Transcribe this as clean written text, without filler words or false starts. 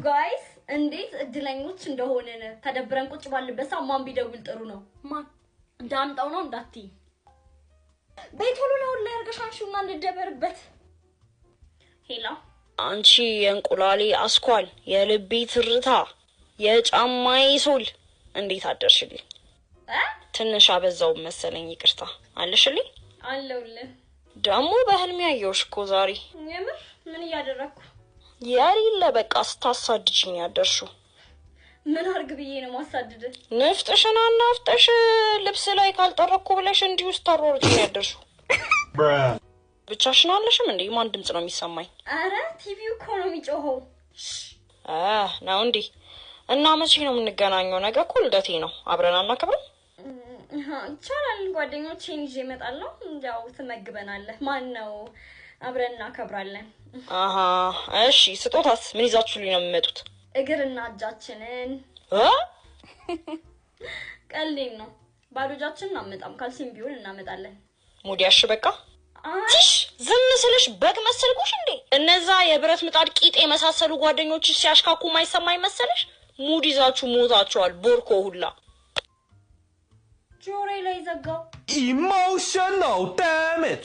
Guys፣ እንዴት እድለኞች እንደሆንን። ተደብረን ቁጭ ባልበት ሰዓት ማን ቢደውል ጥሩ ነው? ማን ዳምጠው ነው እንዳትይ። በይ ቶሎ ለሁሉ ላይ አድርገሽ አንሺውና እንደበርበት። Hello። አንቺ የእንቁላሌ አስኳል፣ የልቤ ትርታ፣ የጫማዬ sole፣ እንዴት አደርሽልኝ? እ? ትንሽ አበዛው መሰለኝ፣ ይቅርታ። አለሽልኝ? አለሁልህ። ደግሞ በህልሜ ያየሁሽ እኮ ዛሬ። የምር? ምን እያደረግኩ? የሌለ በቃ ስታሳድጅኝ ያደርሽው። ምን አርግ ብዬ ነው ማሳድድ? ንፍጥሽን አናፍጠሽ ልብስ ላይ ካልጠረኩ ብለሽ እንዲሁ ስታሯሩጭኝ ያደርሽው። ብቻሽን አለሽም እንዴ? ማን ድምፅ ነው የሚሰማኝ? አረ ቲቪው እኮ ነው የሚጮኸው። አ ነው እንዴ? እና መቼ ነው የምንገናኘው? ነገ እኮ ልደቴ ነው። አብረን አናከብርም? ይቻላል። ጓደኞቼን ይዤ እመጣለሁ። ያው ትመግበናለህ። ማን ነው፣ አብረን እናከብራለን። አሀ እሺ። ስጦታስ ምን ይዛችሁልኝ ነው የሚመጡት? እግርና እጃችንን። እ? ቀልዴን ነው። ባዶ እጃችንን አንመጣም። ካልሲም ቢሆን እናመጣለን። ሙዲያሽ በቃ። አይ። ትሽ ዝም ስልሽ በግ መሰልኩሽ እንዴ? እነዛ የብረት ምጣድ ቂጥ የመሳሰሉ ጓደኞችሽ ሲያሽካኩ ማይሰማኝ መሰለሽ? ሙድ ይዛችሁ ሞታችኋል። ቦርኮ ሁላ። ጆሮዬ ላይ ዘጋው። Emotional damage.